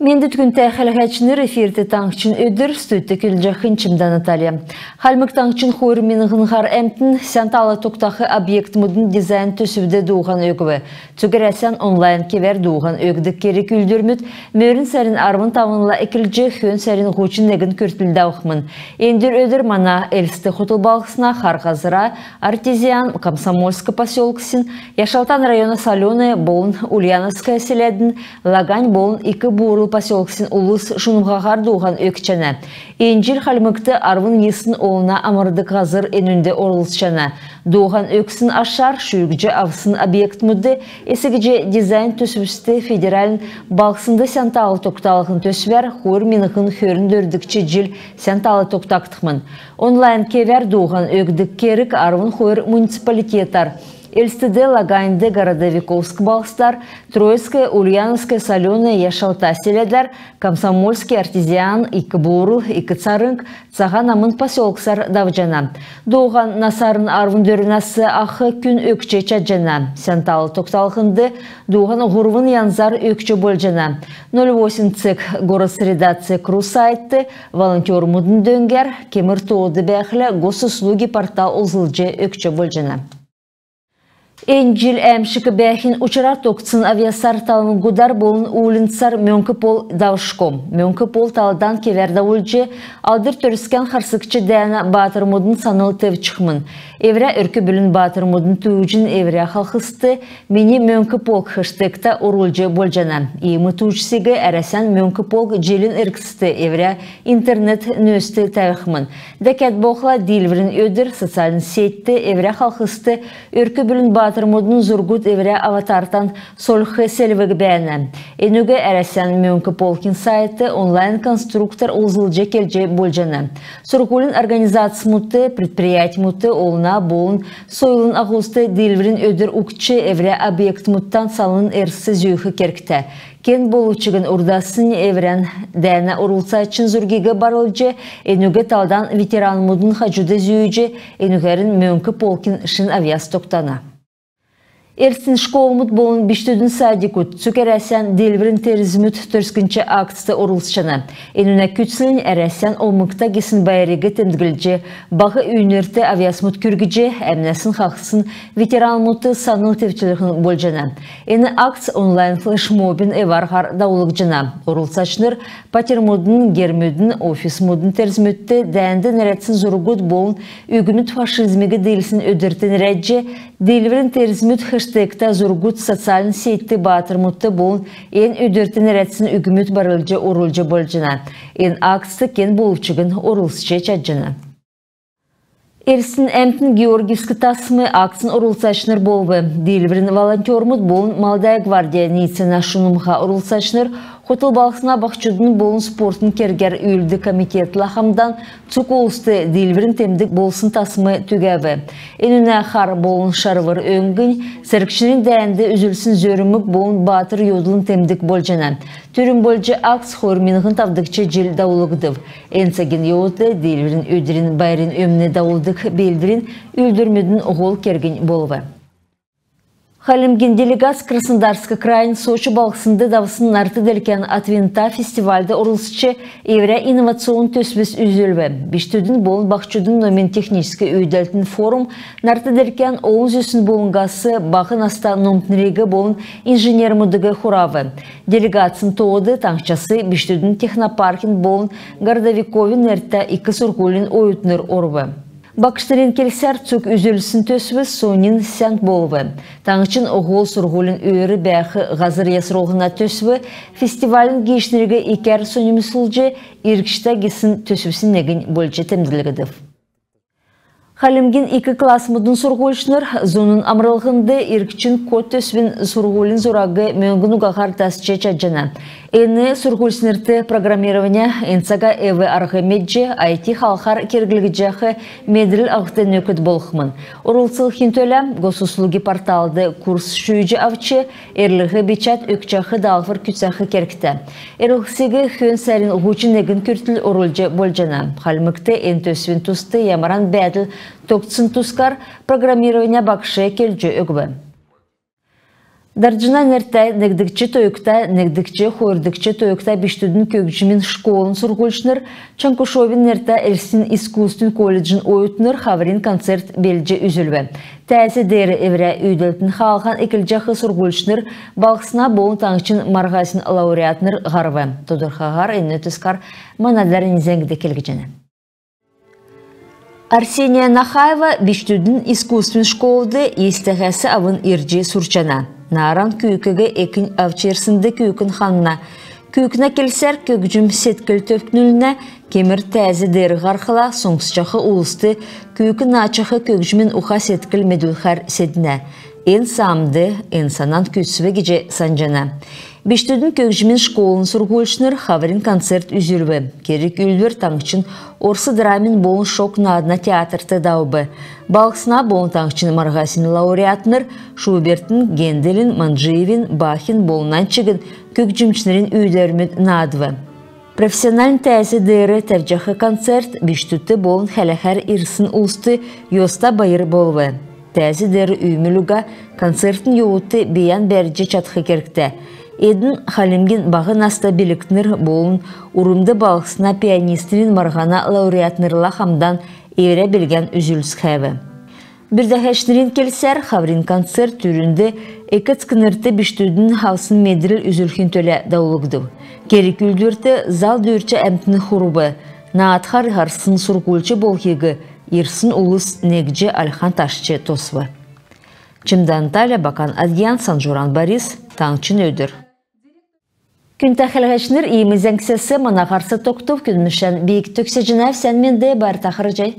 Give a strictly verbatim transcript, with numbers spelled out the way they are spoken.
Эндү төгтә хәләһәчнр, эфирт «Таңһчин өдр», студьд келҗәхнь Чимдә Наталья. Хальмг Таңһчин хойр миңһн һар әмтн сән тал тогтах объектмудын дизайн төсвд дууһан өгв. Цуг Әрәсән онлайн кевәр дууһан өгдг керг-үүлдврмүд мөрн сарин арвн тавнла эклҗ хөн сарин һучн негн күртл давхмн. Эндр өдр мана Элст хотл балһсна, Хар Һазра, Артезиан, Комсомольск поселксин, Яшалтан района Солёное болн Ульяновское селәдин, Лагань болн Ик Буурл поселксин улс шунмһаһар дууһан өгчәнә. Эн җил Хальмгт арвн йисн олна амрдг һазр энүнд орлцҗана. Дууһан өгсн ашар шүүҗ авсн объектмуд эс гиҗ дизайн төсвст федеральн «Балһснд сән тал тогталһн» төсвәр хойр миңһн хөрн дөрвдгч җил сән тал тогтагдхмн. Онлайн кевәр дууһан өгдг керг арвн хойр муниципалитетар: Элстд, Лаганьд, Городовиковск балһсдар, Троицк, Ульяновск, Солёное, Яшалта селәдәр, Комсомольск, Артезиан, Ик Буурл, Ик Царң, Цаһан Амн поселксар давҗана. Дууһан насарн арвн дөрвнәс ах күн өгч чадҗана. Сән тал тогталһнд дууһан һурвн янзар өгч болҗана: ноль восемь цег городсреда цег ру сайтд, волонтермудын дөңгәр, кемр тоод бәәхлә, Госуслуги портал олзлҗ өгч болҗана. Эн җил әәмшг бәәхин учрар тогтсн авъясар талвңгудар болн уульнцар мөңк полк давшго. Мөңк полк талдан кевәр давулҗ, Алдр Төрскән харсгч дәәнә баатрмудын санл тевчхмн. Эврә өрк-бүлин баатрмудын тууҗинь эврә халхст «Мини мөңк полк» хэштегтә орулҗ болҗана. Иим тууҗсиг Әрәсән мөңк полк җилин эргцд эврә интернет-нөөцд тәвхмн. Дәкәд болхла, Диилврин өдр социальн сетьд эврә халхст өрк-бүлин баатрмудын зургуд эврә аватартан сольх селвг бәәнә. Энүг Әрәсән мөңк полкин сайтд онлайн-конструктор олзлҗ келҗ болҗана. Сурһулин организацмудт, предприятьмудт, олна болн сойлын аһуст Диилврин өдр угтҗ, эврә объектмудтан санлын эрс зүүх кергтә. Кен болв чигн урдаснь эврән дәәнә орлцачин зургиг барлҗ, энүг талдан ветеранмудын хаҗуд зүүҗ, энүгәрн мөңк полкин шин авъяс тогтана. Элстин школмуд болн бичкдүдин садикуд «Цуг Әрәсән Диилврин терзмүд» төрскнч акцд орлцҗана. Энүнә күцлнь Әрәсән омгта гисн байриг темдглҗ, баһ үйнрт авъясмуд күргҗ, әмнәсн хаһцсн ветеранмудт санл тевчлһн болҗана. Эн акц онлайн флешмобин эв-арһар давулгдҗана. Орлцачнр патьрмудын, гермүдин, офисмудын терзмүдт дәәнд нерәдсн зургуд болн үгмүд фашизмиг диилсн өдрт нерәдҗ, «Диилврин терзмүд» хэштегтә зургуд социальн сетьд баатрмудт болн эн өдрт нерәдсн үгмүд барлҗ орулҗ болҗана. Эн акцд кен болв чигн орлцҗ чадҗана. Элстин әмтн «Георгиевск тасм» акцин орлцачнр болв. Диилврин волонтермуд болн «Молодая гвардия» ниицәнә шунмһа орлцачнр хотл балһсна баһчудын болн спортын кергәр үүлддг комитетла хамдан цуг улст Диилврин темдг болсн тасм түгәв. Энүнә хар болн шарвр өңгнь цергчнрин дәәнд үзүлсн зөрмг болн баатр йовдлын темдг болҗана. Түрүн болҗ акц хойр миңһн тавдгч җил давулгдв. Эн цагин йовудт Диилврин өдрин байрин өмн давулдг белдврин үүлдврмүдин һол кергнь болв. Хальмгин делегац Краснодарск крайин Сочи балһснд давсн «Нарт делкән от винта» фестивальд орлцҗ, эврә инновационн төсвс үзүлв. Бичкдүдин болн баһчудын номин-техническ үүдәлтин форум нарт делкән олн зүсн болн гас баһ наста номтнриг болн инженермүдиг хурав. Делегацин тоод таңһчас бичкдүдин технопаркин болн Городовиковин нертә ик сурһулин оютнр орв. Багшнрин келсәр, цуг үзүлсн төсвс соньн сән болв. Таңһчин һол сурһулин өөр бәәх һазр ясрулһна төсв фестивалин гиичнриг икәр соньмсулҗ, иргчтә гисн төсвсин негнь болҗ темдглгдв. Хальмгин ик классмудын сурһульчнр зуна амрлһнд «Иргчин код» төсвин сурһулин зураг мөңгн угаһар дасҗ чадҗана. Эн сурһульчнрт программирования, эн цага эв-арһ медҗ, I T халхар керглгдҗәх медрл авхд нөкд болхмн. Орлцхин төлә Госуслуги порталд курс шүүҗ авч, эрлһ бичәд, өгчәх даалһвр күцәх кергтә. Эрлһсиг хөн сарин һучн негн күртл орулҗ болҗана. Хальмгт эн төсвин туст ямаран бәәдл тогтсн тускар программирования багш келҗ өгв. Дарҗина нертә негдгч тойгта, негдгч хойрдгч тойгта бичкдүдин көгҗмин школын сурһульчнр, Чонкушовин нертә Элстин искусствин колледжин оютнр хаврин концерт белдҗ үзүлв. Тәәз деер эврә үүдәлтин хаалһан эклҗәх сурһульчнр балһсна болн таңһчин марһасин лауреатнр һарв. Тодрхаһар энүнә тускар мана дарани зәңгд келгдҗәнә. Арсения Нахаева бичкдүдин искусствин школд йистәһәс авн ирҗ сурчана. Нааран күүкиг экнь авч ирснд күүкн ханна. Күүкнә келсәр, көгҗм седкл төвкнүлнә, кемр тәәз деер һархла, соңсҗах улст күүкн наадҗах көгҗмин уха-седкл медүлхәр седнә. Эн саамд эн санан күцв гиҗ санҗана. Бичкдүдин көгҗмин школын сурһульчнр хаврин концерт үзүлв. Керг-үүлдвр таңһчин орс драмин болн шог наадна театрт давв. Балһсна болн таңһчин марһасин лауреатнр Шубертин, Генделин, Манджиевин, Бахин болн нань чигн көгҗмчнрин үүдәврмүд наадв. Профессиональн тәәз деер тәвҗәх концерт бичкдүдт болн хәләхәр ирсн улст йоста байр болв. Тәәз деер үүмүл уга, концертин йовудт бийән бәрҗ чадх кергтә. Эдн хальмгин баһ наста билгтнр болн урмд балһсна пианистнрин марһана лауреатнрла хамдан эврә билгән үзүлцхәв. Бүрдәһәчнрин келсәр, хаврин концерт түрүнд эк-эцкнрт бичкдүдин авсн медрл үзүлхин төлә давулгдв. Керг-үүлдврт зал дүүрч әмтн хурв. Наадхар һарсн сурһульч болһиг ирсн улс негдҗ альхан ташч тосв. Чимдән Таля, Бакан Адьян, Санҗуран Борис, «Таңһчин өдр». Күндтә хәләһәчнр, иим зәңгсәс мана һарц тогтв. Көдлмшән би төгсәҗәнәв. Сән менд, байрта харһий.